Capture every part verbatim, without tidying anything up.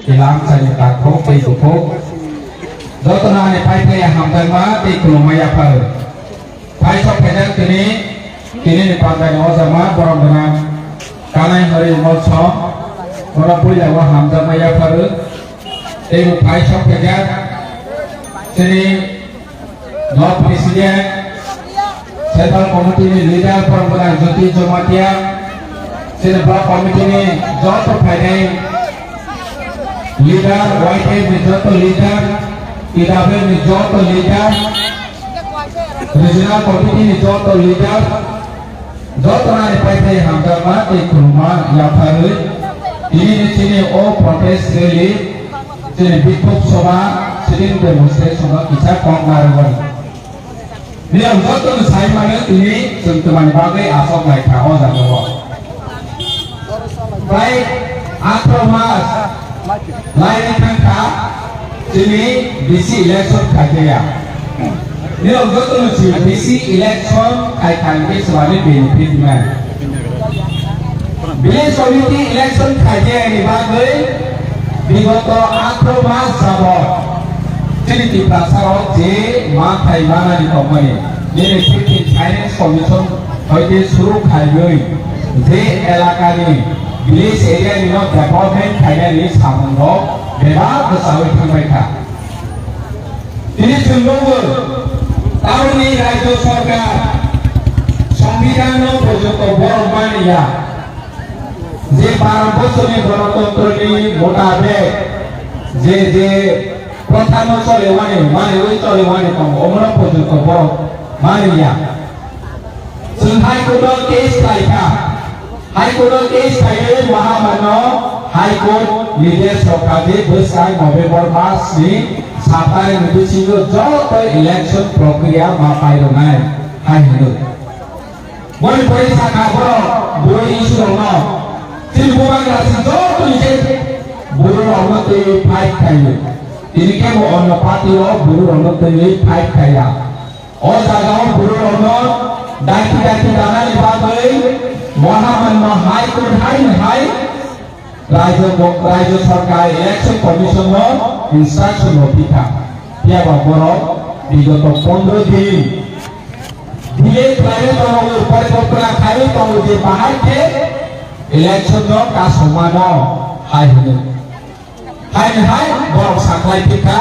Kilam sani takhuk tei bukhuk. Jotono ani phai phai hamjakma tei khulumma yapharo. Phai sok phaijak tini, tini ni pandani ojama borom gwnang. Kanai hori molsom. Bono puila o hamjakma yapharo. Tei bo phai sok phaijak. Tini Block President, Central Committee ni leader, Poromgana Jyoti Jamatia, chini Block Committee ni joto phainai leader, Y T F ni joto leader, P W ni joto leader, Regional Committee ni joto leader, joto nani pai thai hamjakma tei khulumma yapharwi tini ni chini o protest rally, chini bikhok sobha, sitting demonstration no kisa kok narwkmani. Niyam joto no sai mano tini chwng twmani bagwi aswk lai kha o jaga o. Prai athro mas laini thang kha, chini D C election khai khe ya. Nirok joto no si D C election khai khai khe swbani benefit nai. Village committee election khai khe ni bagwi bigoto athro mas jabot chini Tiprasa rok je ma khai mana ni tongmani nini fifteen Finance Commission hoite suru khaiwi je elakani village area ni no development khainani samung rok bebak bwchawi thangbai kha. Tini chwng nukgo, tamoni Rajya Sarkar Songbidan no porjonto borok mani ya. Je baro bosorni Ganatantroni motabek je je protha no chole wani, mani wi chole wani tongo, omono porjonto borok mani ya. Chwng High Court o case khlai kha. High Court o case khlaiwi Mahamarno High Court nirdesh rwkha je bwskang November mas ni sat tarikh ni bisingo joto election prokriya ma pairwnai hai hwnwi. Boni pore sakha borok buro issue rokno chini bubagra si joto ni je buro rokno twi fight khaio. Tini kebo onno party rok buro rokno twi fight khaiya. O jaga o buro rokno daiti daiti danani bagwi Mahamarno High Court hai hai Rajya bo-, Rajya Sarkar Election Commission no instruction rw phi kha. Phiya ba borok bigoto pondro din delay khlaiwi tongo, porikolpona khaiwi tongo je bahai khe election no kasomano hai hwnwi. Hai hai borok sakhlai phi kha,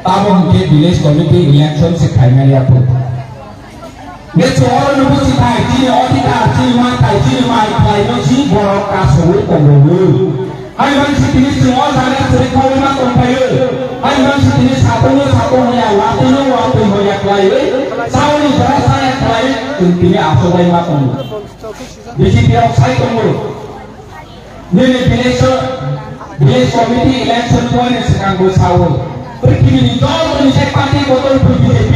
tamo hwnkhe village committee election se khaimani ya phuru. Nge chwng oro nw buchi thai, chini odhikar, chini manthai, chini mai khlaino si borok kasowi tongo. Hai mansi tini chwng o jaga chwri khaui ma tongphaio. Hai mansi tini satung no satung hoya, watwi no watwi hoya khlaiwi, chaui jora chaya khlaiwi, chwng tini achugwi ma tongo. B J P rok sai tongo. Nini village, village committee election poini swkang bo sao. Pwrthibini joto ni se party kotor phu B J P.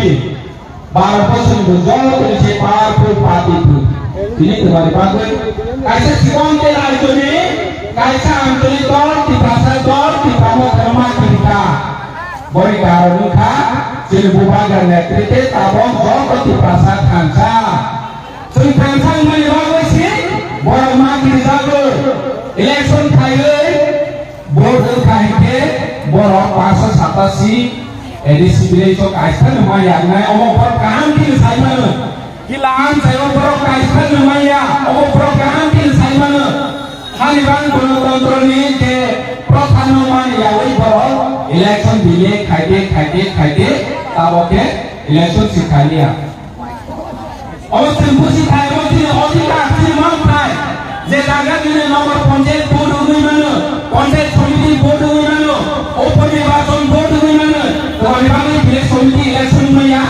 Bharat borsoni bo joto ni se powerful party phu. Tini twmani bagwi kaisa Sibon Tera Arjuni, kaisa Anjali dol, Tiprasa dol, Tipra Motha no ma kirika. Boni karon wngkha chini Bubagra netrite tabok joto Tiprasa thansa. Chwng thansa wngmani bagwi se borok ma kirijago. Election khaiwi vote wngkha hinkhe borok paanch sho satasi A D C village o kaisa no ma yaknai, omo borok kaham khe sai mano. Kila amchaio borok kaisa no ma ya, omo borok kaham khe sai mano. Hani bang ganatantroni je protha no mani yaui borok election delay khaide, khaide, khaide, tabok khe election se khaliya. Omo chwng buchi khai, omo chini odhikar, chini manthai. Je jaga nini nomor panchayat vote wngwi mano, panchayat somiti vote wngwi mano, upo nirbachan vote wngwi mano, tongni bagwi village somiti election wngmaya.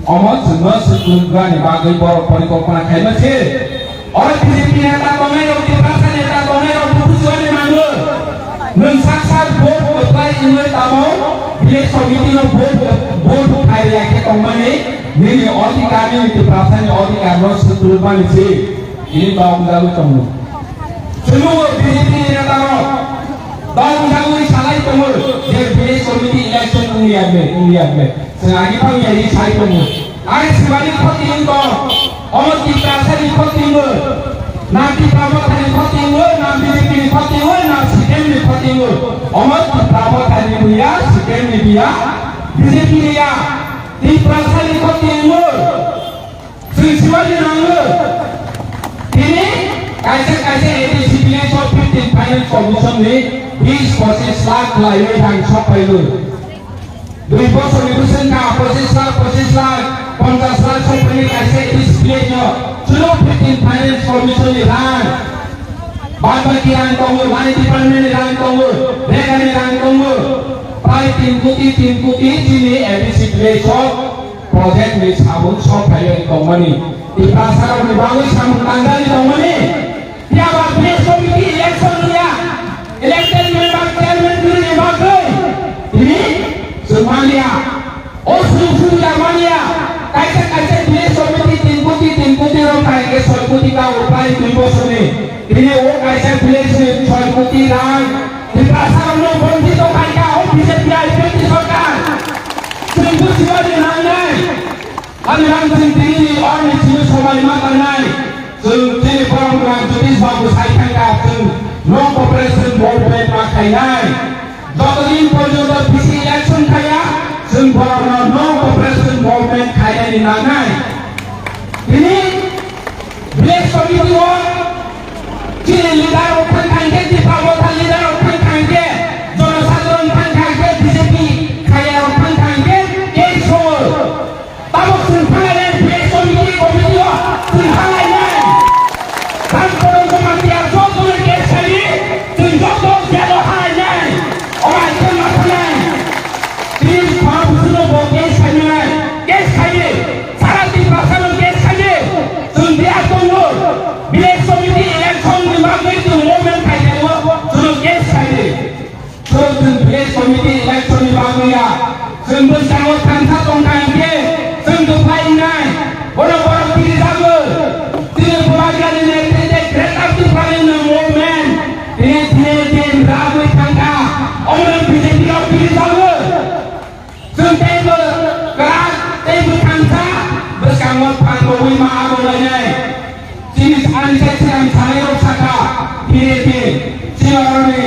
Omo chwngno swkang bagwi borok porikolpona khaima se. Oro B J P neta tongnai rok, Tiprasa neta tongnai rok, buphuswani mango. Nwng sak sak vote kwplai wngwi tamo village committee no vote, vote khai ya khe tongmani nini odhikar, nini Tiprasa ni odhikar no swtwrwkmani se. Ini tong jagwi tongo. Chwngno B J P ni neta rok tong jagwi salai tongo je village committee election wngya me, wngya me. Chwng ani phang ya ni sai tongo. Ani sibani khoti wng tong. Omo Tiprasa ni khoti wng. Na Tipra Motha ni khoti wng, na B J P ni khoti wng, na C P M Omo Tipra Motha ni buya, C P M ni buya, B J P ni ya. Tiprasa ni khoti imo. Chwng siwali nango. Tini kaisa kaisa A D C village o fifteen finance commission ni bis pochis lakh khlaiwi rang sok phaio. Dui bosorni bwswng kha pochis lakh, pochis lakh, ponchas lakh sophaini kaisa display no. Chwlo fifteen finance commission ni rang. Bad baki rang tongo, line department ni rang tongo, rega ni rang tongo. Prai tin koti, tin koti chini A D C village o project ni sabung sophaio tongmani. Tiprasa rok ni bagwi samung tangjani tongmani. Phiya ba village committee election wngya, elected member chairman kwrwini bagwi tini chwng manliya. O chwng subidah manliya. Kaisa kaisa village committee tin koti, tin koti rok thai hwnkhe soi koti ka upai dui bosorni. Tini o kaisa village ni soi koti rang Tiprasa rokno bonchito khaikha o B J P I P F T sorkar. Chwng bujiwani nangnai. Ani rang chwng tini ni orni simi somai ma tangnai. Chwng chini borok rang Jyotish Babu sai thangkha chwng no cooperation movement ma khainai. Jotodin porjonto B C election khaiya, chwng borokno no cooperation movement khainani nangnai. Tini village committee o chini leader rok thang thang khe, Tipra Motha leader rok thang thang khe, jonosadharon thang thang khe, B J P khaiya rok thang thang khe, case songo. Tabuk chwng thanglai nai, village committee, committee o chwng thanglai nai. Rang koron joma tiya joto no case khai di, chwng joto jail o thanglai nai. Omo hai khe ma thangnai. Tini khorang busu no bo case khai nai. Case khai di. Sara Tiprasa no case khai di. Chwng biya tongo. Village committee election ni bagwi chwng movement khai tongo. Chwng case khai di. Chwng chwng village committee election ni bagwi ya. Chwng bwskango thansa tongkha hinkhe chwng kwphai wngnai. Bono borok tiri jago. Tini Bubagrani netrite Greater Tipraland ni movement. Tini tini din ragwi thangkha. Omono B J P rok tiri jago. Chwng teibo kwrak teibo thansa bwskango phan rogwi ma abo lainai. Chini ani khe chini sanai rok sakha, phire phi, chini oroni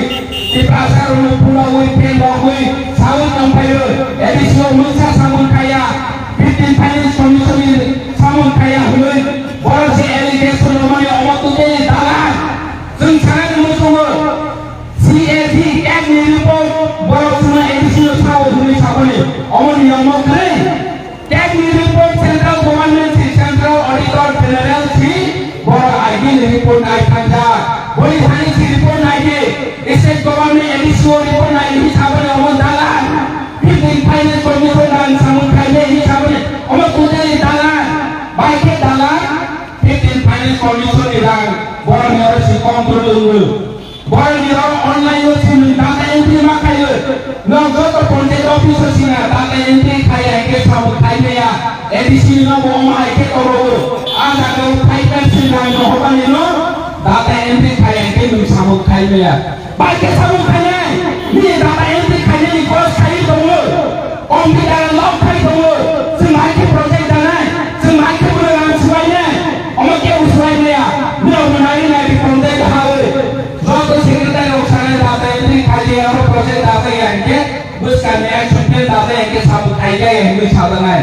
Tiprasa rokno phulaui, phenlogwi, saui tongphaio, A D C o mungsa samung khaiya, fifteen Finance Commission ni samung khaiya hwnwi, borok se allegation rwmani omo totally dalal. Chwng sanani muchungo, C A G ni report, borok chwngno A D C o sao hwnwi sakoni, omo niyom kwrwi. Cake ni report central government si, central auditor general si, borok I D ni report nai thangjak. Boni thani si report nai di, state government A D C o report nai di, hisabani omo dalal. Fifteen Finance Commission rang samung khaide hisabani omo totally dalal. Bai khe dalal, fifteen Finance Commission ni rang borok ni oro si control wngwi. Borok ni rok online o simi data entry ma khaio. Nok joto panchayat office o sina data entry khaiya hingke samung khai maya. A D C ni no bo omo hai khe toro o. A jaga o five years ni nai no hobani no data entry khaiya hingke nwng samung khai maya. Bai khe samung khainai. Nini data entry khainai ni cost khai tongo. Computer lock khai tongo, chwng hai khe project danai, chwng hai khe bono rang swbainai, omo kebo swbaimaya, borok no nai nai di project hawi. Joto secretary rok sanai data entry khaidi, oro project data ya hingke, bwskang ni action plan data ya hingke samung khaijak ya hingke sajaknai.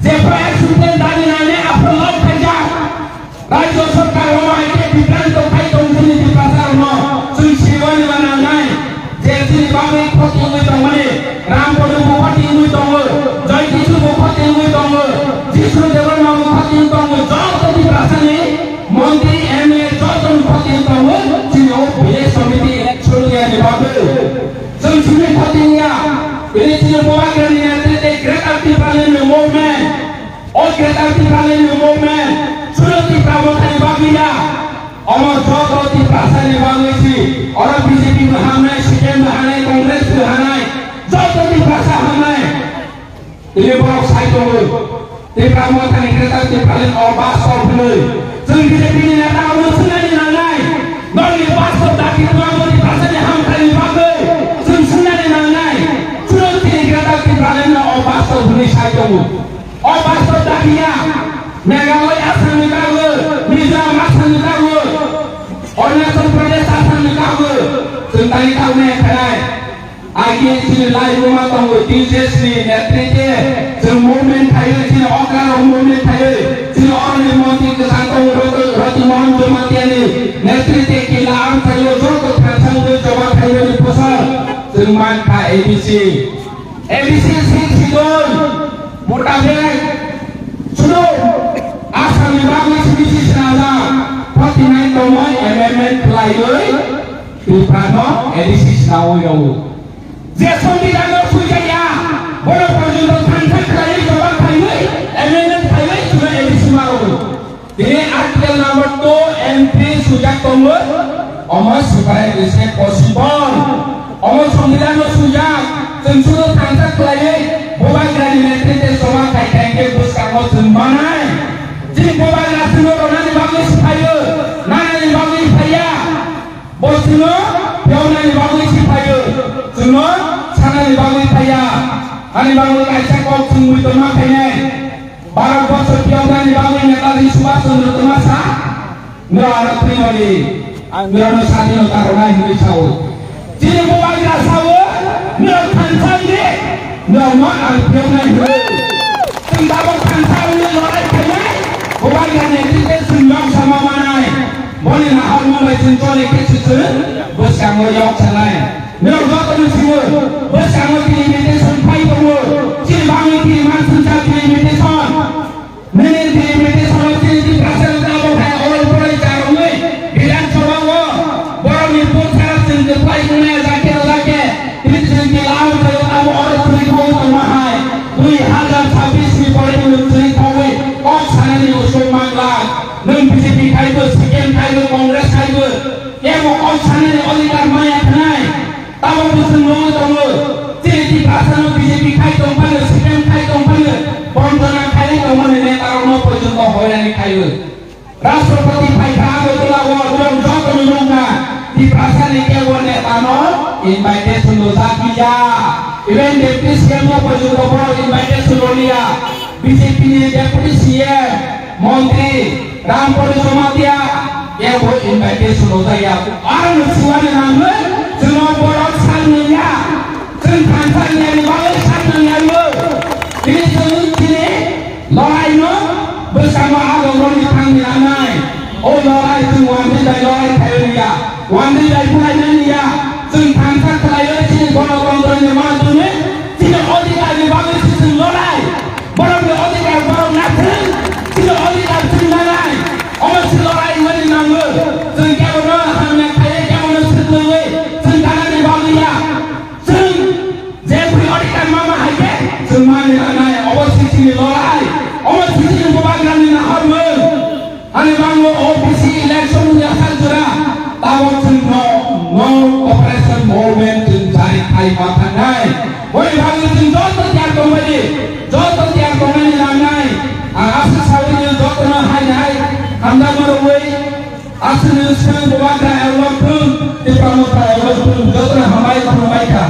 Jephru action plan dani nai nai aphuru lock khaijak. Rajya sarkar rok hai khe bibrang tong khai tong chini Tiprasa rok no chwng sirwani ma nangnai je chini bagwi khoti wngwi tongmani Ram Padu bo khoti wngwi tongo, Joy Kisu bo khoti wngwi tongo, Jisnu Debbarma bo khoti wngwi tongo, joto Tiprasa ni montri M L A joto ni khoti wngwi tongo chini o village committee election ni ani bagwi. Chwng chini khoti wngya, bini chini Bubagrani netrite Greater Tipraland ni movement. O Greater Tipraland ni movement, chwng Tipra Mothani bagwi ya. Omo joto Tiprasa ni bagwi si. Oro B J P bo hamnai, C P M bo hamnai, Congress bo hamnai, joto Tiprasa hamnai. Tini borok sai tongo. Tipra Mothani Greater Tipraland o bus stop hwnwi. Chwng B J P ni neta rokno swngnani nangnai. Nokni bus stop daki twlangmani Tiprasa ni hamkrai ni bagwi chwng swngnani nangnai. Chwng tini Greater Tipraland no o bus stop hwnwi sai tongo. O bus stop dakiya, Meghalaya Assam ni kago, Mizoram Assam ni kago, Arunachal Pradesh Assam ni kago, chwng tani kago nai khanai. Agi chini lai buma tongo, T J S ni netrite chwng movement khaiwi, chini okra rok movement khaiwi, chini oroni montri kwchang tongo, Roti, Roti Mohan Jamatia ni netrite kila ang khaio, joto thansa wngwi choba khaio ni bwsar chwng man kha A D C. A D C six schedule mutabek sudu Assam ni bagwi simi si swnamjak, forty nine tongmani amendment khlaiwi Tripura no A D C swnamwi rwo. Je Songbidan no swijak ya, bono porjonto thansa khlaiwi, jobab khlaiwi, amendment khlaiwi, chwngno A D C ma rwo. Tini article number two and three swijak tongo, omo sipai bise possible. Omo Songbidan no swijak, chwng sudu thansa khlaiwi, Bubagrani netrite choba khai khai khe bwskango chwng manai. Chini Bubagra chwngno rwnani bagwi siphaio, nanani bagwi phaiya. Bo chwngno phewnani bagwi si phaio, chwngno sanani bagwi phaiya. Ani bagwi kaisa kok chwng muitorma khainai. Bharat borso phewnani bagwi Netaji Subhash Chandra Bose sa, nw ano thwimani, nw ano sadinota rwnai hwnwi sao. Chini Bubagra sao, nw thansa wngdi, nw ano ang phewnai hwnwi. Chwng tabuk thansa wngwi lorai khainai, Bubagrani netrite chwng nok sama manai. Boni naharmung bai chwng choli khe se chwng bwskango yok sanai. Norok joto no sio, bwskango tini invitation phai tongo. Chini bagwi tini mansukjak tini invitation. Nini tini invitation o chini Tiprasa rok abo khai oral porai charwngwi Bidhan Sabha o borokni bwskango chwng kwplai wngnai jake rwjake. Tini chwng tila abo khai abo oral porai khaui tongma hai. Dui hazar chabbish ni pore chwng khaui kok sanani usuk manglak. Nwng B J P khaibo, C P M khaibo, Congress khaibo, kebo kok sanani odhikar maya khnai. Tabok bo chwng nugwi tongo, chini Tiprasano B J P khai tong phano, C P M khai tong phano, bondona khai tongmani netarokno porjonto hoirani khaio. Rashtrapati phaikha Agartala o, borok jotono nukha, Tiprasani kebo netano invitation rwjak ya. Even Deputy C M no porjonto borok invitation rwliya. B J P ni Deputy C M, Montri, Ramprasad Jamatia, kebo invitation rwjak ya. Aro no siwani nangwi, chwngno borok sak nangya. Chwng thansa niyani bagwi sak nangya yo. Tini chwng chini loraino bwskango abo roni thangni nangnai. O lorai chwng wandi bai lorai khayo niya. Wandi bai phwrainani ya. Chwng thansa khlaio chini gonotontro ni ma tongwi. Chini odhikar ni bagwi se chwng lorai. Borok ni odhikar borok na thwng, chini odhikar chwng nanai. Omo se lorai wngmani nango. Chwng kebono hamya khaiwi, kebono swtwngwi, chwng ganani bagwi ya. Chwng je bwrwi odhikar mama hai khe, chwng mani nanai. Obo se chini lorai. Omo se chini Bubagrani naharmung. Ani bagwi O B C election ni asal jora, tabok chwng no, no cooperation movement chwng jari khai ma thangnai. Boni bagwi chwng joto tiyar tongbaidi, joto tiyar tongmani nangnai. Ang aswk sawi ni jotono hai hai hamjakma rwui, aswk ni swkang Bubagra elok thung, Tipra Motha elok thung, jotono hambai khulumbai kha.